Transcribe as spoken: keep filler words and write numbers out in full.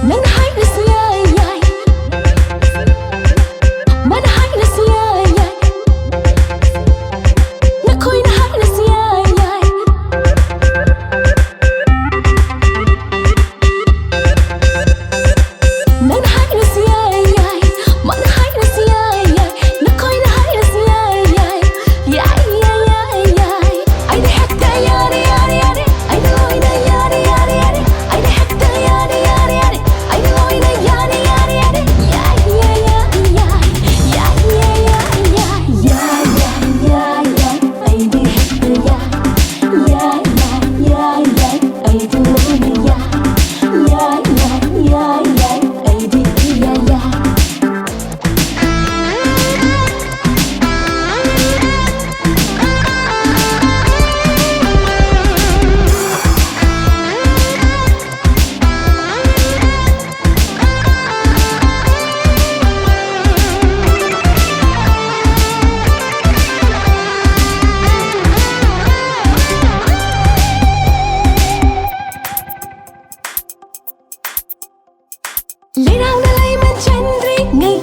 ꯅꯪꯅ ꯍꯥꯏꯔꯁꯨ ꯌꯥꯏ, ꯌꯥꯏ꯫ ꯃꯥꯅ ꯍꯥꯏꯔꯁꯨ ꯌꯥꯏ, ꯌꯥꯏ꯫ ꯅꯈꯣꯏꯅ ꯍꯥꯏꯔꯁꯨ ꯌꯥꯏ, ꯌꯥꯏ꯫ ꯅꯪꯅ ꯍꯥꯏꯔꯁꯨ ꯌꯥꯏ, ꯌꯥꯏ꯫ ꯃꯥꯅ ꯍꯥꯏꯔꯁꯨ ꯌꯥꯏ, ꯌꯥꯏ꯫ ꯅꯈꯣꯏꯅ ꯍꯥꯏꯔꯁꯨ ꯌꯥꯏ, ꯌꯥꯏ꯫ ꯌꯥꯏ, ꯌꯥꯏ, ꯌꯥꯏ, ꯌꯥꯏ꯫ ꯑꯩꯗꯤ ꯍꯦꯛꯇ ꯌꯥꯔꯦ, ꯌꯥꯔꯦ, ꯌꯥꯔꯦ꯫ ꯑꯩꯗꯤ ꯂꯣꯏꯅ ꯌꯥꯔꯦ, ꯌꯥꯔꯦ, ꯌꯥꯔꯦ꯫ ꯑꯩꯗꯤ ꯍꯦꯛꯇ ꯌꯥꯔꯦ, ꯌꯥꯔꯦ, ꯌꯥꯔꯦ꯫ ꯑꯩꯗꯤ ꯂꯣꯏꯅ ꯌꯥꯔꯦ, ꯌꯥꯔꯦ, ꯌꯥꯔꯦ꯫ ꯌꯥꯏ, ꯌꯥꯏ, ꯌꯥꯏ, ꯌꯥꯏ꯫ ꯌꯥꯏ, ꯌꯥꯏ, ꯌꯥꯏ, ꯌꯥꯏ꯫ ꯌꯥꯏ, ꯌꯥꯏ, ꯌꯥꯏ, ꯌꯥꯏ꯫ ꯑꯩꯗꯤ ꯍꯦꯛꯇ ꯌꯥꯏ꯫ ꯌꯥꯏ, ꯌꯥꯏ, ꯌꯥꯏ, ꯌꯥꯏ꯫ ꯑꯩꯗꯤ ꯂꯣꯏꯅ ꯌꯥꯏ꯫ ꯌꯥꯏ, ꯌꯥꯏ, ꯌꯥꯏ, ꯌꯥꯏ꯫ ꯑꯩꯗꯤ ꯏꯌꯥ ꯌꯥꯏ꯫ ꯂꯩꯔꯥꯡꯅ ꯂꯩꯃꯟ ꯆꯟꯗ꯭ꯔꯤꯉꯩ